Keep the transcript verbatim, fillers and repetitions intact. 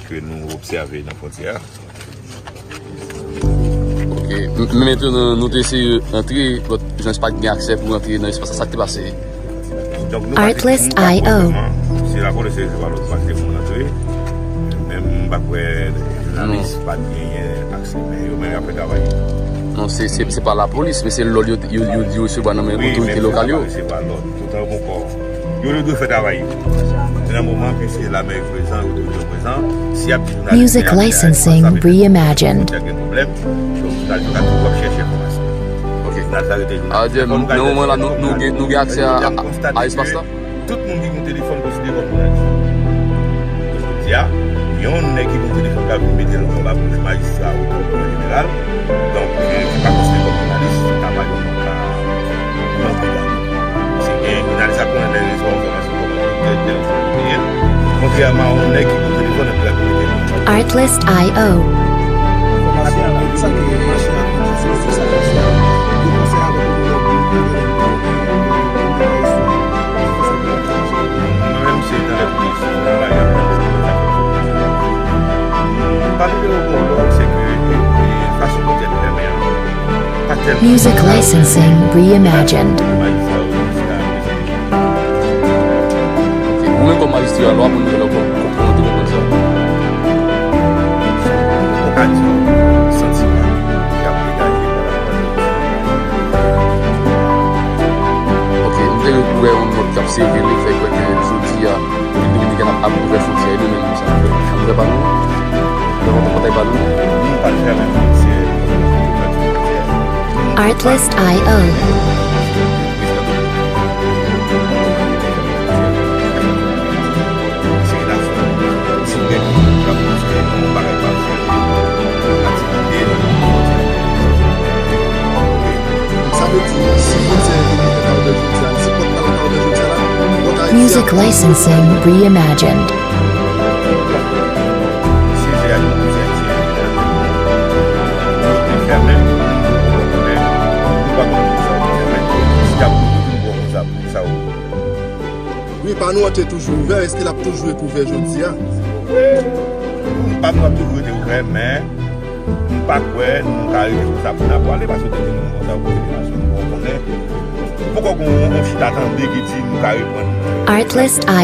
Ke nou obsève nan fwontyè a. Ok, m- men mentnan nou te eseye antre, lòt jan pa t gen aksè pou antre nan espas la, sa k te pase? Donk, nou pa te Artlist tou I O. Vrèman, se lapolis, se pa lòt pa te moun antre. Men m pa kwè jounalis pa t genyen aksè, men yo menm y ap fè travay. Non, se, se, se pa lapolis, men se lòd yo, yo, yo, yo resevwa nan men otorite lokal yo. Wi, men se pa resevwa lòd. Poutan yo poko. Yo, yo dwe fè travay yo. Se nan moman ke se lamè yo prezan, yo toujou prezan. Si y ap di jounalis Music licensing reimagined. Gen pwoblèm, donk jounalis yo ka toujou ap chèche enfòmasyon. Ok. Jounal sa rete jounal. Sa fè nou ka nan moman la, nou, nou gen, nou gen aksè a, a, a espas la? Tout moun ki gen telefòn konsidere kòm jounalis. Jodi a, yon nèg ki gen telefòn k ap vin mete l anba bouch majistra ou pwokirè jeneral, donk, ki pa konsidere kòm jounalis, se pa yon moun ka rantre la. Se gen jounalis ap konnen lè resevwa enfòmasyon kòman tèl, tèl moun ye. Kontrèman a yon nèg ki gen telefòn epi l ap mete l anba. Artlist I O. Mwen menm se nan lè polis, nan la y ap pran de zafè. Pa vle yo bon lòd, se ke, e, e, fason pou tèt fèmen an, pa tèlman Music licensing reimagined. Majistra ou majistra. Ok, ou menm kòm majistra, lè w ap konn lè w konn, konn, konn, konn sa. Ou ka di santiman ki ap degaje pa rapò a. Ok, m te wè yon nòt k ap sikile fè kwè ke jodi a, Repiblik Dominikèn ap, ap ouvè fwontyè, nou menm, sa nou fè? Ap ouvè pa nou? Ouvè pòtay pa nou? Nou pa t fèmen fwontyè, nou pa t fèmen fwontyè. Artlist I O. Music licensing reimagined. Wi, pa nou an te toujou ouvè, èske l ap toujou ret ouvè jodi a? Wi, pa nou ap toujou rete ouvè, men m pa kwè nou ka rete konsa pou n ap pwale, paske te gen moun konsa pou federasyon, nou konnen. Poko gen yon, yon chita tande ki di nou ka reprann. Artlist I